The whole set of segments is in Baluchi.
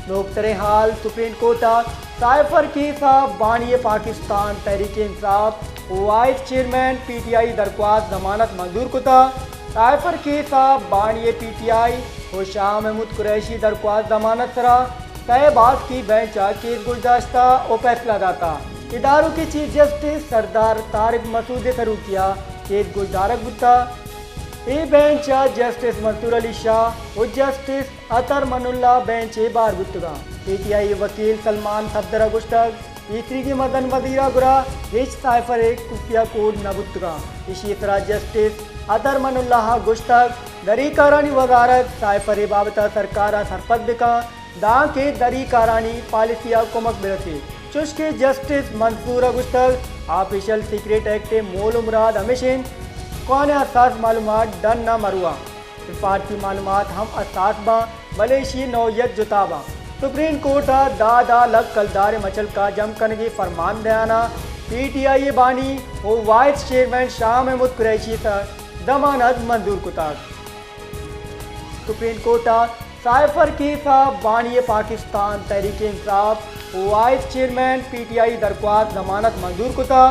نوکتریں حال، سپریم کورٹ ءَ سائفر کیس ءَ بانی پاکستان تحریک انصاف ءُ vice chairman P T I درخواست ضمانت منظور کتا۔ سائفر کیس ءَ بانی پی ٹی آئی ءُ شاہ محمود قریشی درخواست ضمانت سرا سئے باسکی بینچ ءَ کیس گوشداشتا ءُ فیصلہ داتا۔ اداروں کے چیف جسٹس سردار طارق مسعود سروکی ءَ کیس گوشدارگ بوتا۔ اے بینچ ءَ جسٹس منصور علی شاہ ءُ جسٹس اطہر من اللہ بینچ ءِ بہر بوتگاں۔ پی ٹی آئی ءِ وکیل سلمان صفدر ءَ گوشتگ، پیسریگیں مزن وزیر ءَ گورا ہچ سائفر ءِ خفیہ کوڈ نہ بوتگاں۔ ایشی ءِ سرا جسٹس اطہر من اللہ ءَ گوشتگ، دری کارانی وزارت سائفر ءِ بابت ءَ سرکار ءَ سرپد بکن، دانکہ دری کارانی پالیسی ءَ کمک برسیت۔ چوشکہ جسٹس منصور ءَ گوشتگ، آفیشل سیکریٹ ایکٹ ءِ مول ءُ مراد ہمیش انت، قانع حساس معلومات ڈن ءَ مروان۔ سفارتی معلومات ہم حساس باں، بلے ایشی ءِ نوعیت جتا باں۔ سپریم کورٹ ءَ دہ دہ لکھ کلدار ءِ مچلکا جم کنگ ءِ فرمان دیان ءَ پی ٹی آئی ءِ بانی ءُ وائس چیئرمین شاہ محمود قریشی ءِ سر ضمانت منظور کتگ۔ سپریم کورٹ ءَ سائفر کیس ءَ بانی پاکستان تحریک انصاف ءُ vice chairman P T I درخواست ضمانت منظور کتا۔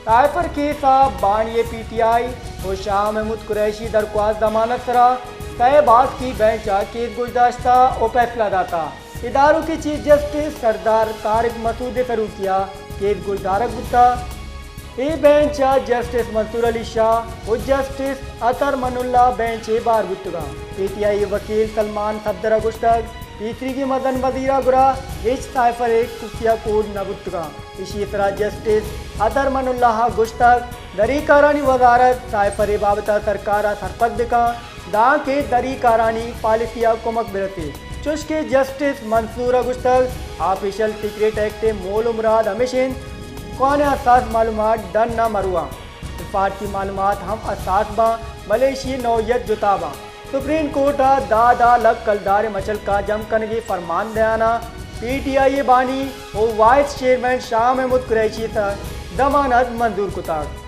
سائفر کیس ءَ بانی پی ٹی آئی ءُ شاہ محمود قریشی درخواست ضمانت سرا سئے باسکی بینچ ءَ کیس گوشداشتا ءُ فیصلہ داتا۔ اداروں کے چیف جسٹس سردار طارق مسعود سروکی ءَ کیس گوشدارگ بوتا۔ اے بینچ ءَ جسٹس منصور علی شاہ ءُ جسٹس اطہر من اللہ بینچ ءِ بہر بوتگاں۔ پی ٹی آئی ءِ وکیل سلمان صفدر ءَ گوشتگ، پیسریگیں مزن وزیر ءَ گورا ہچ سائفر ءِ خفیہ کوڈ نہ بوتگاں۔ ایشی ءِ سرا جسٹس اطہر من اللہ ءَ گوشتگ، دری کارانی وزارت سائفر ءِ بابت ءَ سرکار ءَ سرپد بکن، دانکہ دری کارانی پالیسی ءَ کمک برسیت۔ چوشکہ جسٹس منصور ءَ گوشتگ، آفیشل سیکریٹ ایکٹ ءِ مول ءُ مراد ہمیش انت، قانع حساس معلومات ڈن ءَ مروان۔ سفارتی معلومات ہم حساس باں، بلے ایشی ءِ نوعیت جتا باں۔ سپریم کورٹ ءَ دہ دہ لکھ کلدار ءِ مچلکا جم کنگ ءِ فرمان دیان ءَ پی ٹی آئی ءِ بانی ءُ وائس چیئرمین شاہ محمود قریشی ءِ سر ضمانت منظور کتگ۔